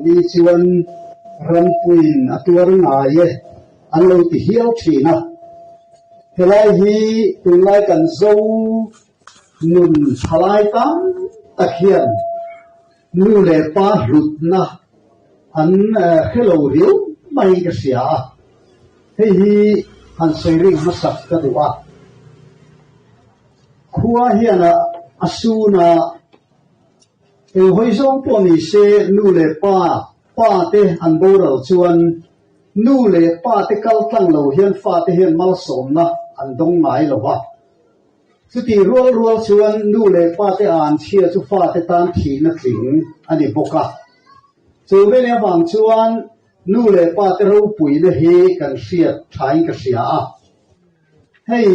ni chuan rampuiin a tuar ngai e an lo ti hial thin a. Helai hi tunlai kan Zo nun thalai tam tak hian nu leh pa hlutna an hre lo riau mai ka hria a, hei hi han sawi ring hmasak ka duh a. Khua hian a sun a, eng hawi zawng pawh ni se nu leh pa pa te an boral chuan nu leh pa te kal tlang lo hian fate hian malsawmna an dawng ngai lo va. Chutih rual rual chuan nu leh pa te an chhia chu fate tan thihna tling a ni bawk a. Chu vele avang chuan nu leh pa te ropuina hi kan hriat thain ka hria a. Hei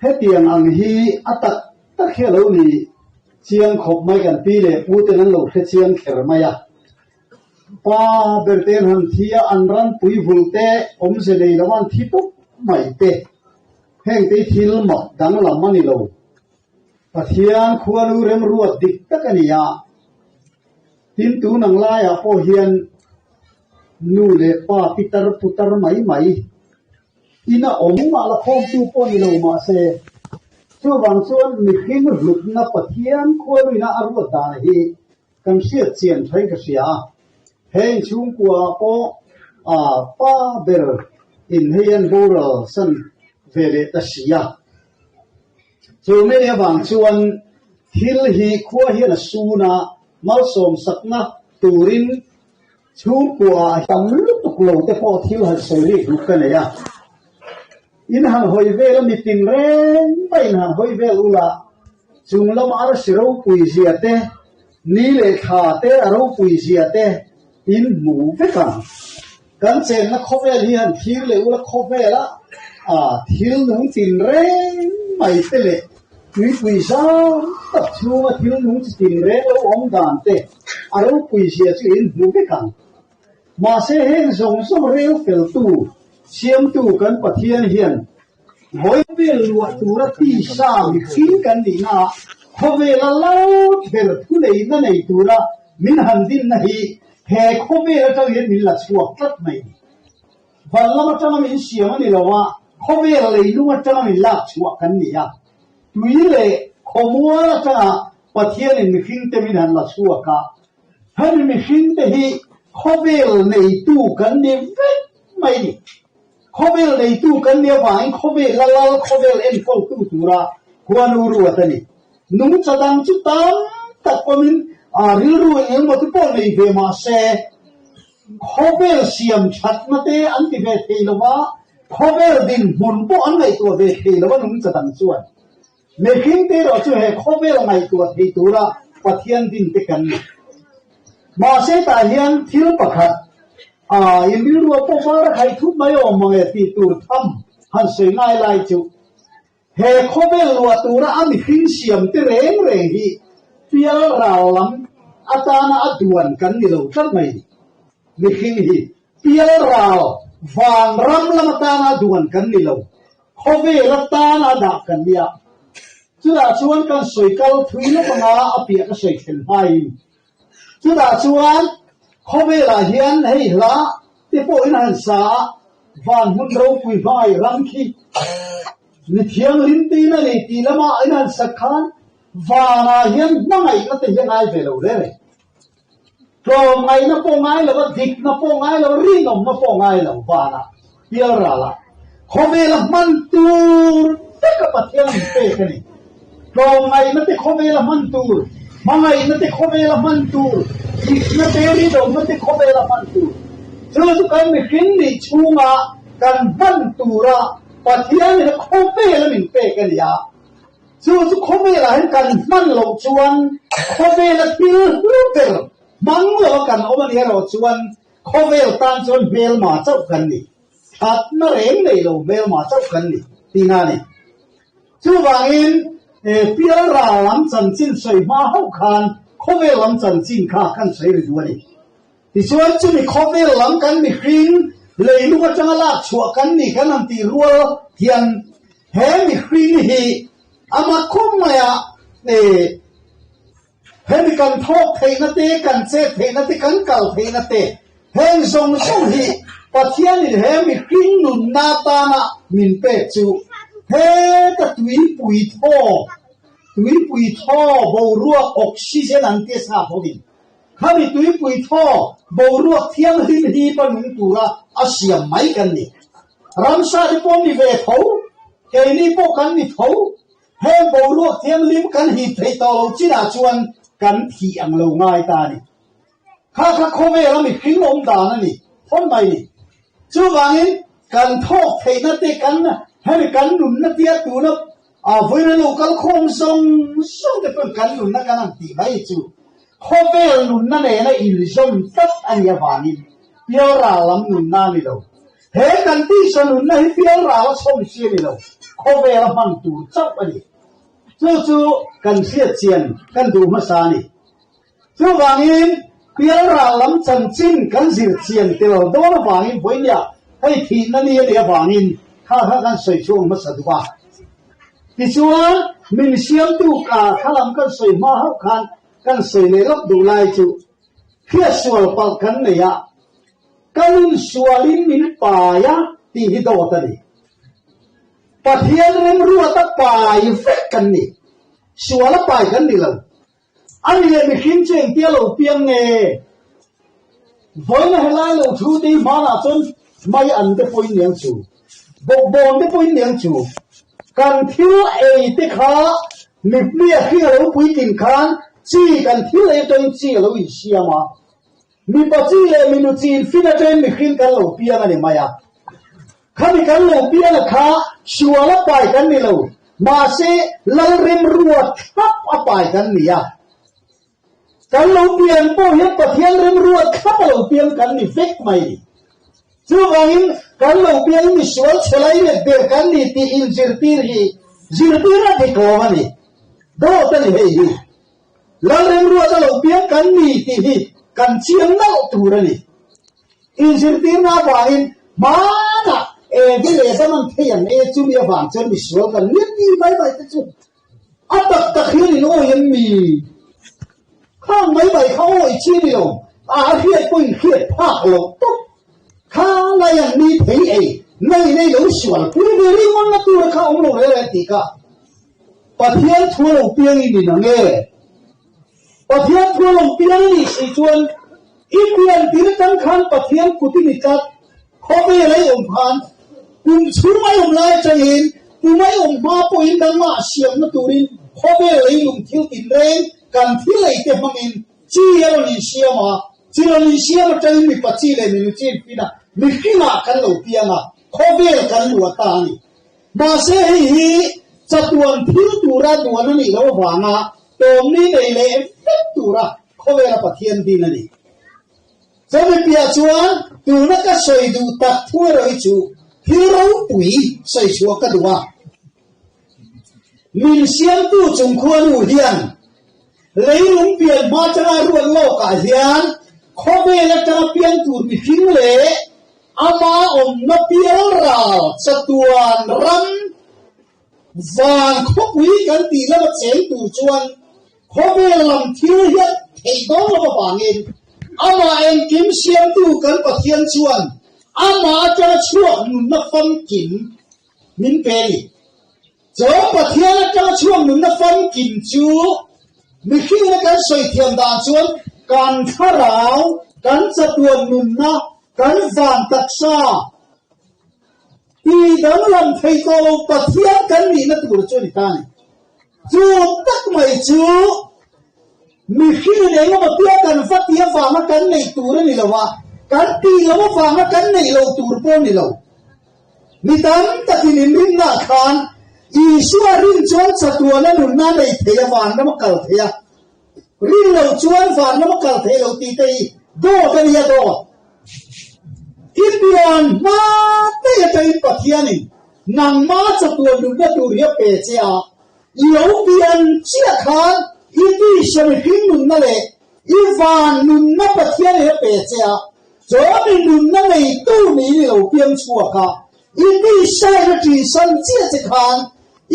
hetiang ang hi a tak tak hi a lo ni chiang khawp mai kan pi leh pu ten an lo hre chiang kher mai a. Pa ber ten han thi a, an ranpui vul te awmze nei lo an thi pawp mai te. Heng te hi thil mak danglam a ni lo. Pathian khuanu remruat dik tak a ni a. Tin tun ang laiah pawh hian nu leh pa pitar putar mai mai ina awm mah la khawmtu pawh ni lo mahse, chuvang chuan mihring hlutna Pathian khuanuina a ruat dan hi kan hriat chian thain ka hria a. He inchhungkua ah pawh a pa ber in hei an boral san ve leh ta si a. Chu mei avang chuan thil hi khua hian a sun a, malsawm sakna turin chhungkua ah tam lutuk lo te pawh thil han sawi rik ruk ka nei a. In han hawi vel a mitin reng mai in han hawi vel ula chung lama arsi ropui zia te, ni leh thla te a ropui zia te in hmu vek ang. Kan chenna khawvel hi han thlir leh ula khawvela thil nung tin reng mai te leh tuipui zau tak chhunga thil nung chi tin reng lo awm dan te a ropui zia chu in hmu vek ang. Mahse heng zawng zawng rel feltu, siamtu kan Pathian hian vawi vel luah tura tisa mihring kan nihna ah khawvela lo ber thuneihna nei tura min han dinna hi he khawvel atang hian min la chhuak tlat mai ni. Van lam atanga min siam a ni lo a, khawvel leilung atanga min lak chhuah kan ni a. Tui leh khawmual atanga Pathianin mihringte min han la chhuak a, hemi mihringte hi khawvel neitu kan ni vek mai ni. Khawvel neitu kan ni avangin khawvel la lal khawvel enkawltu tura huanu ruat a ni. Nungcha dang chu tam tak pawmin rilru eng engemaw te pawh nei ve mah se, khawvel siam thatna te an ti ve thei lo va, khawvel dinhmun pawh an ngaihtuah ve thei lo a nungcha dang chuan. Mihring te erawh chu he khawvel ngaihtuah thei tura Pathian din te kan ni. Mahse tah hian thil pakhat ah in rilru a pawh var a khaih thup mai awm mang e tih tur tham han sawi ngai lai chu he khawvel luah tura a mihring siam te reng reng hi pial ral lam atana a duan kan ni lo tlat mai ni. Mihring hi pial ral van ram lam atana a duan kan ni lo. Khawvel atan a dah kan nia. Chutah chuan kan sawi kal thui lawk anga a piah ka sawi thlen hmain. Chutah chuan khawvelah hian hei hla te pawhin a han sa a, van hmun ropui hmangaih ram khi mi thianghlim tein a nei tih lama in han sak khan vanah hian hmangaihna te hi a ngai ve lo reng reng. Tlawmngaihna pawh ngai lo a, dikna pawh ngai lo, rinawmna pawh ngai lo vanah pial ralah khawvela hman tur veka Pathian an pek a ni. Tlawmngaihna te khawvela hman tur, hmangaihna te khawvela hman tur, dikna te rinawmna te khawvela hman tur. Chu chu kan mihring nih chhunga kan hman tura Pathian in khawvela min pek a ni a. Chu chu khawvelah hian kan hman loh chuan khawvela thil hlu ber hmang lo a kan awm a nih erawh chuan khawvel tan chuan hmelma chauh kan ni. Thatna reng nei lo hmelma chauh kan ni tihna a ni. Chuvangin pialral lam chanchin sawi hma hauh khan khawvel lam chanchin kha kan sawi ri duh a ni. Tichuan chumi khawvel lam kan mihring leilung atanga lak chhuah kan ni kan han tih rual hian he mihring hi ama khawm maia Hemi kan thawk theihna te, kan chet theihna te, kan kal theihna te, heng zawng zawng hi Pathianin he mihring nunna atana min pek chu heta tuipui thaw, tuipui thaw boruak oxygen an tia sa bawkin khami tuipui thaw boruak thianghlim hip a nung tura a siam mai kan ni. Ramsa te pawh ni ve tho, keini pawh kan ni tho. Heng boruak thianghlim kan hip theih tawh lo chinah chuan kan thih ang lo ngai ta a ni. Kha kha khawvel a mihring awm dan a ni phawt mai ni. Chuvangin kan thawk theihna te kan hemi kan nunna tia tuna vawiin lo kal khawm zawng zawng te pawn kan nunna kan han tih mai chu khawvel nunna nena inzawm tlat a nih avangin pialral lam nunna a ni lo. He kan tisa nunna hi pialral a chhawm si a ni lo, khawvel a hman tur chauh a ni. Chu chu kan hriat chian kan duh hmasa a ni. Chuvangin pialral lam chanchin kan zir chian tel dawn avangin vawinia hei thihna ni a nih avangin kha kha kan sawi chhuak hmasa duh a. Tichuan min siamtu ka kha lam kan sawi hma hauh khan kan sawi leh lawk duh lai chu hriatsual palh kan nei a, Ka nun sualin min pai a tih hi dawt a ni. Pathian remruata pai vek kan ni. Suala pai kan ni lo. A ni leh mihring chu engtia lo piang nge? Vawiina helai lo thu te hi hmanah chuan mai an te pawhin niang chu, bawkbawn te pawhin niang chu, kan thil ei te kha mipui a hring a lo puitlin khan chi kan thil ei atangin chi a lo insiam a. Mipa chi leh minu chi infin atangin mihring kan lo piang a ni mai a. Khami kan lo piang a kha sual a pai kan ni lo, mahse Lalremrua thlap a pai kan ni a. Kan lo pian pawh hian Pathian remrua thlap a lo piang kan ni vek mai ni. Chuvangin kan lo piangin misual chhe lai let ber kan ni tih inzirtir hi zirtir a dik lo a ni. Dawt a ni hei hi. Lalremruata lo piang kan ni tih hi kan chiang nalh tur a ni. Inzirtirna avangin hmanah Evi leh Adam an thei ang e chumi avang chuan misual kan ni mi mai mai te chu a tak tak hian in awi em mi? Khang mai mai kha awi chi ni lo, a hriat pawh in hriat phak loh tawp. Kha lai ang mi thei ei nei nei lo sual pui ve ringawn na tur kha awm lo rel e tih kha. Pathian thu a lo piang i ni na nge? Pathian thu a lo piang i nih si chuan i pian tir atang khan Pathian kut i ni tlat. Khawvel a i awm khan kum chhung a i awm lai atangin kum a i awm hma pawhin nangmah siamna turin khawvel leilung thil tinreng kan thil ei te hmangin chi a rawn insiam a, chi rawn insiam atangin mipa chi leh minu chi inpin a, mihringah kan lo piang a, khawvel kan luah ta a ni. Mahse hei hi chatuan thil tura duan a nih loh avanga tawmni nei leh vek tura khawvela Pathian din a ni. Chumi piah chuan tuna ka sawi duh tak thu erawh hi chu thil ropui sawi chhuah ka duh a. Min siamtu chung khuanu hian leilung pian hma atanga ruat lawkah hian khawvel atanga pian tur mihring leh Ama awmna pialral chatuan ram van khawpui kan tih lama cheng tur chuan khawvel lam thil hian theih dawn lo avangin amah engkim siamtu kan Pathian chuan amah atanga chhuak nunna famkim min pe a ni. Chaw Pathian atanga chhuak nunna famkim chu mihringna kan sawi thiam dan chuan kan thlarau, kan chatuan nunna, kan van taksa ti danglam thei tawh lo Pathian kan nihna tur chu a ni ta a ni. Chu tak mai chu mihringin engemaw tia kan va ti avanga kan neih tur a ni lo a, kan tih loh avanga kan neih loh tur pawh a ni lo. Mi tam takin inrinnaah khan Isua rin chuan chatuana nunna a nei thei a, vanram a kal thei a. Rin lo chuan vanram a kal thei lo tih te hi dawt a nia dawt. I pian hma daih atangin Pathianin nangma chatuan nunna tur hi a pe che a, i lo pian chiah khan i tisa mihring nunna leh i van nunna Pathianin a pe che a, Chuan i nunna neitu niin i lo piang chhuak a, i tisain a ṭihsan chiah che khan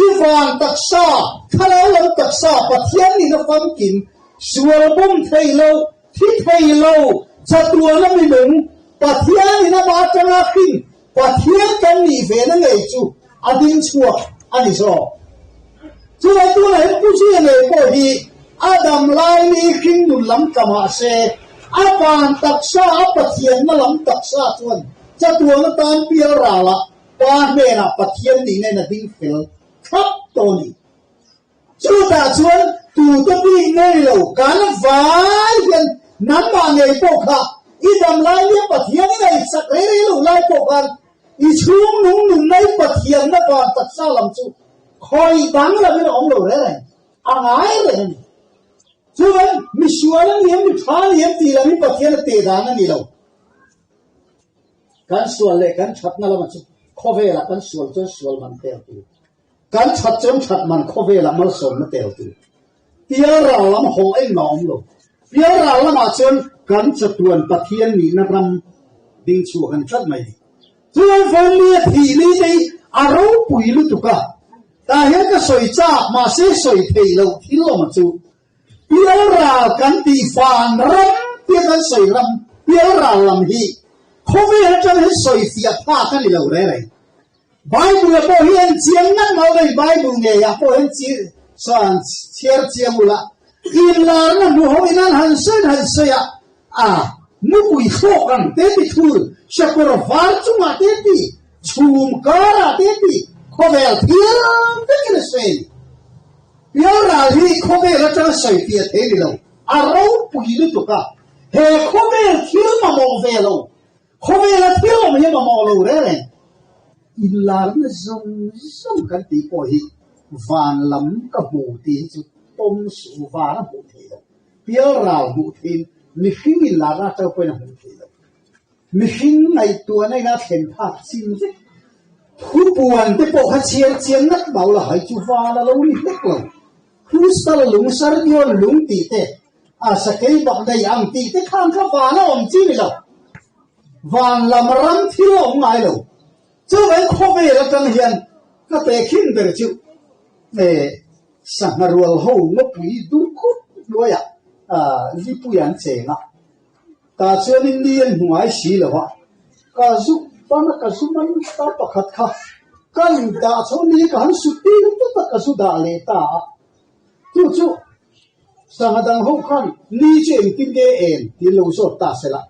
i van taksa, thlarau lam taksa, Pathian nihna famkim. Sual bum thei lo, thi thei lo, chatuana minung, Pathianin amah atanga hrin Pathian kan nih ve na ngei chu a ding chhuak a ni zawk. Chuvang tunah hian Pu Zuia ngei pawh hi a dam lai ni hring nun lam tla mah se, a van taksa, a Pathianna lam taksa chuan chatuan atan pial ralah Pa hnenah Pathian nihna in a ding fel thlap tawh a ni. Chutah chuan tute bik ngei lo kan vai hian nangmah ngei pawh kha i dam lai nia Pathian i ngaihsak rei rei lo lai pawh khan i chhung nung nun mai Pathianna van taksa lam chu khawi dang lovin a awm lo reng reng a ngai reng a ni. Chuan misual a ni em mi tha a ni em tih lam hi Pathian a teh dan a ni lo. Kan sual leh kan thatna lamah chu khawvelah kan sual chuan sual man tel tur. Kan that chuan that man khawvelah malsawmna tel tur. Pialral lam haw engmah a awm lo. Pialral lamah chuan kan chatuan Pathian nihna ram ding chhuak an tlat mai ni. Chuan Vawmlia thih ni te hi a ropui lutuk a, tah hian ka sawi chak mahse sawi theih loh thil awm chu Pialral kan tih van ram tia kan sawi ram Pialral lam hi khawvel atang hian sawi fiah phak a ni lo reng reng. Bible-a pawh hi en chiang ngat mau mai, Bible ngeiah pawh hian chuan chhiar chiang ula, inlarna hmu ho in an han sawi an han sawi a, a nupui thlawk ang te ti thul, sakawr var chungah te ti, chhum karah te ti, khawvel thil vekin a sawi a ni. Pialral hi khawvel atanga sawi fiah thei ni lo, a ropui lutuk a, he khawvel thil mamawh ve lo, Khawvela thil awm hi mamawh lo reng reng. Inlarna zawng zawng kan tih pawh hi van lam ka hmu tih hi chu pawm suh u, van a hmuh theih loh. Pialral hmuh theihin mihring inlarna atang pawhin a hmuh theih loh. Mihring ngaihtuahna ina thlen phak chin vek. Thupuan te pawh kha chhiar chiang ngat mau la hai chu van a lo ni hlek lo. Crystal lung sardion lung tih te A sakei bak daih ang tih te khan kha van a awm chi ni lo. Van lam ram thil a awm ngai lo. Chuvang khawvel atang hian ka tehkhin ber chu e sangha rual ho ngawpui dur khup hnuaiah lipui an cheng a. Tah chuanin ni an hmu ngai si lo a. Ka zu pan a ka zu man ta pakhat kha ka indah chho ni ka han sut tir tlat a ka zu dah leh ta a. Chu chu sangha dang ho khan ni chu engtin nge en tih an lo zawt ta sela.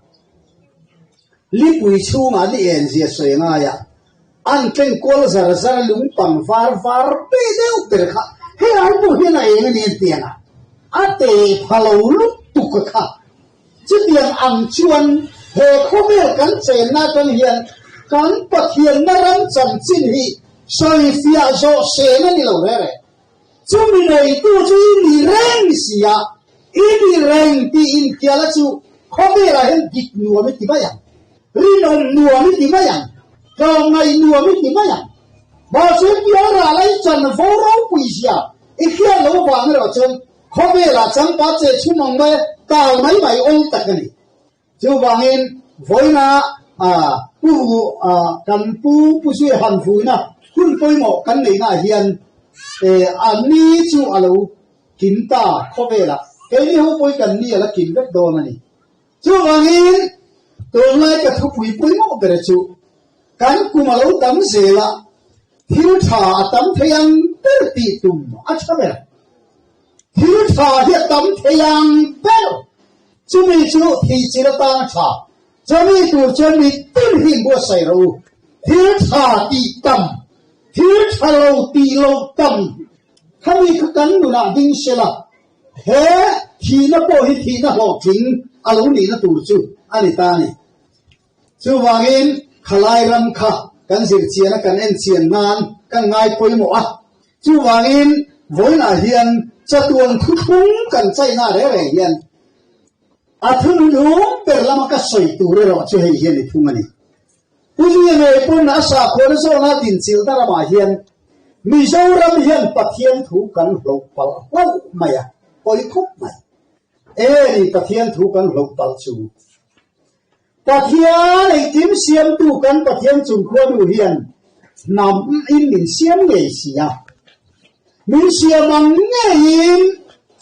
Lipui chhungah ni en zia sawi a ngai a, an tleng kual zar zar lungpang var var pe deuh ber kha helai pawh hian a eng a ni an ti ang a, a te pha lo lutuk a kha. Chutiang ang chuan he khawvel kan chenna atang hian kan Pathianna ram chanchin hi sawifiah zawh sen a ni lo reng reng. Chumi neitu chu i ni reng si a, i ni reng tih infiahna chu khawvelah hian dik nuam i ti mai ang, rinawm nuam i ti mai ang, tlawmngaih nuam i ti mai ang. Mahse pialral a i chanvo ropui zia i hriat lo vang erawh chuan khawvelah changpa che chhum ang mai tal mai mai awl tak a ni. Chuvangin vawiina Pu kan Pu Pu Zuia han vuina hun pawimawh kan neihnaah hian a ni chu a lo kim ta khawvelah keini ho pawh hi kan ni a la kim vek dawn a ni. Chuvangin tunlai ka thupui pawimawh ber chu kan kum a lo tam zel a, thil tha a tam thei ang ber tih tum a tha ber. Thil tha hi a tam thei ang ber. Chumi chu thih chil atan a tha. Chumi tur chuan mi tin hi inbuatsaih rawh u. Thil tha tih tam, thil tha lo tih lo tam khami kha kan nunah ding sela, he thihna pawh hi thihna hlawhtling a lo nihna tur chu a ni ta a ni. Chuvangin khalai ram kha kan zirchian a, kan enchian nan kan ngai pawimawh a. Chuvangin vawiinah hian chatuan thuthlung kan chaihna reng reng hian a thununung ber lama ka sawi tur erawh chu hei hian i thung a ni. Pu Zuia ngei pawn a sakhuana zawna dinchilhna ramah hian Mizoram hian Pathian thu kan hloh palh hlauh mai a, pawi khawp mai. Enge ni Pathian thu kan hloh palh chu? Pathian engkim siamtu kan Pathian chungkhuanu hian hnam in min siam ngei si a, min siam ang ngeiin.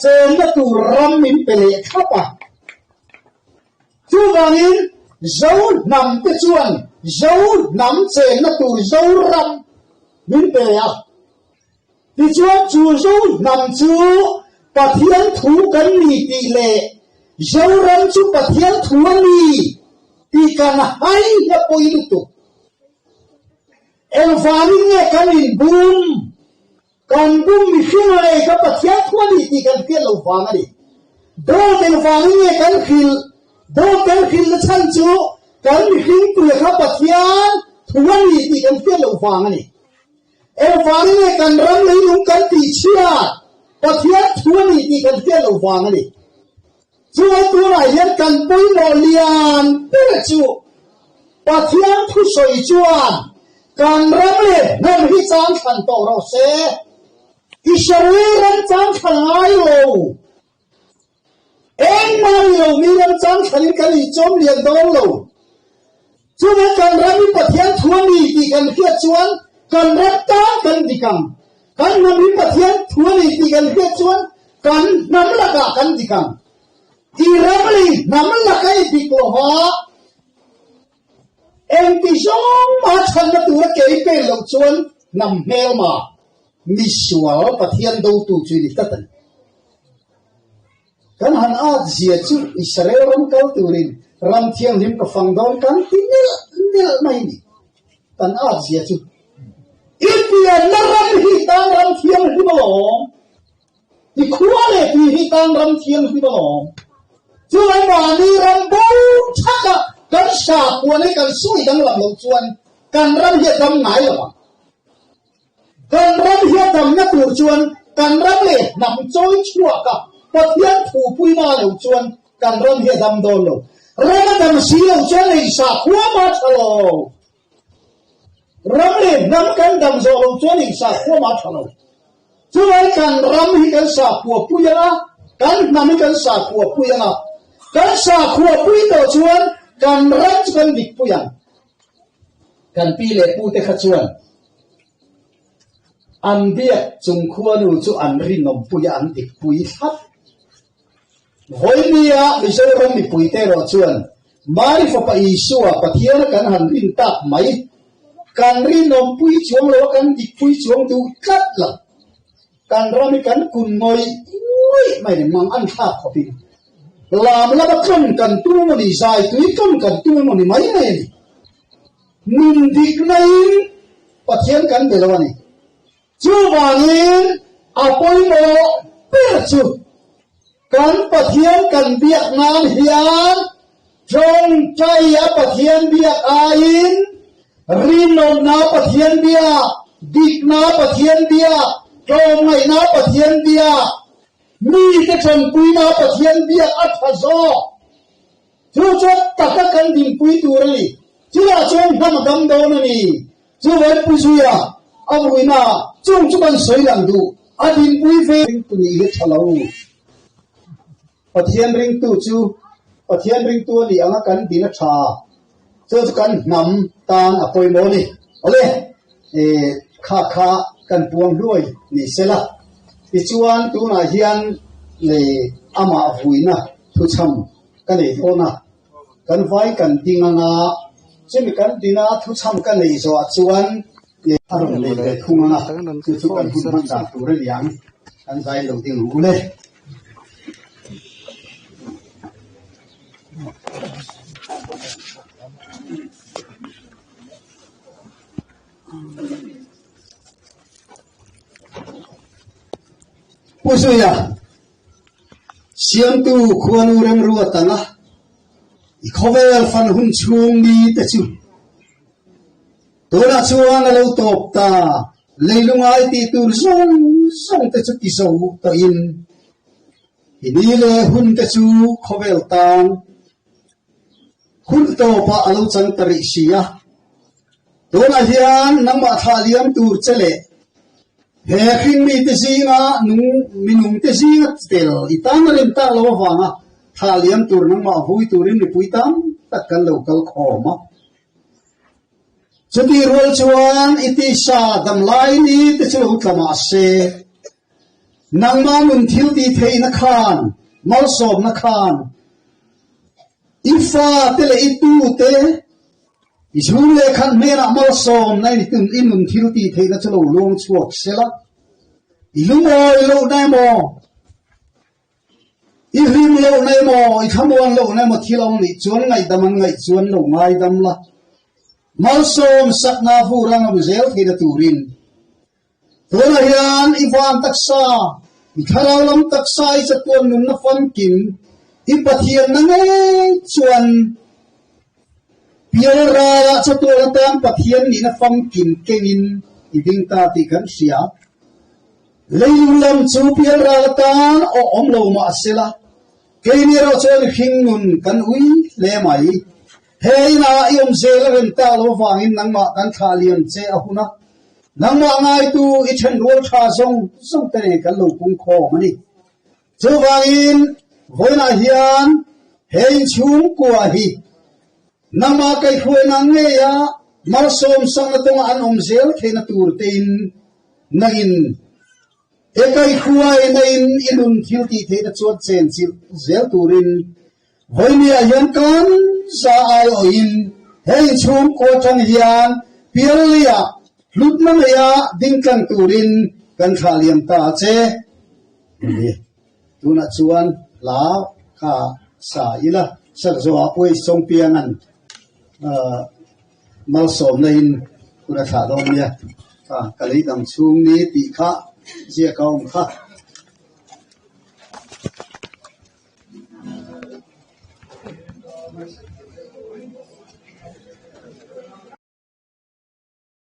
Chenna tur ram min pe leh thlap a. Chuvangin Zo hnam te chuan Zo hnam chenna tur Zoram min pe leh a. Tichuan chu Zo hnam chu Pathian thu kan ni tih leh Zoram chu Pathian thu a ni tih kan hai hla pawi lutuk. Engvangin nge kan inbum? Kan bum mihring lei kha Pathian thu a ni tih kan hriat lo vang a ni. Dawt engvangin nge kan hrilh? Dawt kan hrilhna chhan chu kan mihring tuia kha Pathian thu a ni tih kan hriat lo vang a ni. Engvangin nge kan ram leilung kan tihchhiat? Pathian thu a ni tih kan hriat lo vang a ni. Chuan tunah hian kan pawimawh lian ber chu Pathian thusawi chuan kan ram leh hnam hi chang thlan tawh rawh se. Israel ram chang thlan ngai lo. Engmah ni lo mi ram chang thlanin kan inchawm lian dawn lo. Chuvang kan ram hi Pathian thu a ni tih kan hriat chuan kan ram tan kan dik ang. Kan hnam hi Pathian thu a ni tih kan hriat chuan kan hnam lakah kan dik ang. I ram leh i hnam laka i dik lo va, engti zawng maha chhanna tura ke i pen loh chuan hnam hmelma, misual Pathian dotu chu i ni tlat a ni. Kan han at zia chu Israel ram kal turin ram thianghlim ka fang dawn kan ti nilh nilh mai ni. Kan at zia chu i pianna ram hi tan ram thianghlim alawm, i khua leh tui hi tan ram thianghlim alawm. Chulai mahni ram bo thaka kan sakhua hi kan sawi danglam loh chuan kan ram hi a dam ngai lo ang. Kan ram hi a damna tur chuan kan ram leh hnam chawi chhuak a, Pathian thu puina lo chuan kan ram hi a dam dawn lo. Ram a dam si lo chuan ei sa khuam a tha lo. Ram leh hnam kan dam zawh lo chuan ei sa khuam a tha lo. Chulai kan ram hi kan sa khua pui ang a, kan hnam hi kan sa khua pui ang a. Kan sa khua pui tawh chuan kan ram chu kan dik pui ang. Kan pi leh pu te kha chuan an biak chung khuanu chu an rinawmpui a, an dikpui thlap. Vawinia Mizoram mipuite erawh chuan Mari fapa Isua Pathiana kan han rin tak mai, kan rinawmpui chuang lo a, kan dikpui chuang duh tlat lo. Kan ram hi kan kun ngawih ngawih mai ni, mang an thlak khawpin lam lama tlawn kan tum emaw ni, zai tui tlawn kan tum emaw ni mai mai a ni. Nun dikna in Pathian kan be lo a ni. Chuvangin a pawimawh ber chu Kan Pathian kan biak nan hian tawngtai a Pathian biak aiin rinawmna Pathian biak, dikna Pathian biak, tlawmngaihna Pathian biak, mite tanpuina Pathian biak a tha zawk. Chu chuan taka kan dinpui tur a ni. Chutah chuan hnam a dam dawn a ni. Chu Velpui zuia a vuina chung chu kan sawi lang duh. A dinpui ve ringtu nih hi tha lo. Pathian ringtu chu Pathian ringtu a nih anga kan din a tha. Chu chu kan hnam tan a pawimawh a ni. Awle, kha kha kan puang hluai ni sela. Tichuan tunah hian amah vuina thuchham ka nei dawn a. Kan vai kan ding anga, chumi kan dina thuchham ka nei zawhah chuan a rawn nei ve thung anga, chu chu kan hun hman dan tur a ni ang, kan zai lo ding ang u le. Pu Zuia. Siamtu khuanu remruat anga i khawvel fan hun chhung mi te chu tunah chuan a lo tawp ta, leilungai tih tur zawng zawng te chu ti zo tawhin i ni leh hun te chu khawvel tan hun tawpah a lo chang ta rih si a. Tunah hian nangmah thlah liam tur che leh he hringmite zinga nung minungte zinga tel i tan a rem tak lo avanga thlah liam tur nangmah vui turin mipui tam tak kan lo kal khawm a. Chutih rual chuan i tisa damlai ni te chu lo tla mah se. Nangmah nun thil tih theihna khan, malsawmna khan, i fate leh i tute, i chhung leh khat hnenah malsawmna i nun thil tih theihna chu lo luang chhuak sela, i lungawi lohna emaw, I hlim lohna emaw, i thlamuan lohna emaw thil a awm nih chuan ngaihdam an ngaih chuan lo ngaidam la. Malsawm sakna vur ang awm zel theihna turin tunah hian i van taksa, i thlarau lam taksa, i chatuan nunna famkim, i Pathianna ngei chuan pial ralah chatuan atan Pathian nihna famkim kengin i ding ta tih kan hria. Leilung lam chu pialral atan awh awm lo mah sela, keini erawh chuan mihring nun kan ui hle mai. He inah i awm zel a rem tak lo avangin nangmah kan thlah liam che a hun a, nangmah ngaitu i thenrual tha zawng zawng te nen kan lo pung khawm a ni. Chuvangin vawiinah hian he inchhungkua hi nangmah kaihhruaina ngeia malsawm sakna kawnga an awm zel theihna tur tein Nangin he kaihhruaina in i nun thil tih theihna chuan chenchilh zel turin vawinia hian kan za aiawhin he inchhungkaw atang hian pialleia hlutna neia dingtlang turin kan thlah liam ta a che. Ni, tunah chuan hla kha sa ila, Sakzawha Uai Sawngpianga'n Malsawmna in hun a thlah dawn nia, kha ka lei dang chhung ni tih kha ziak a awm kha.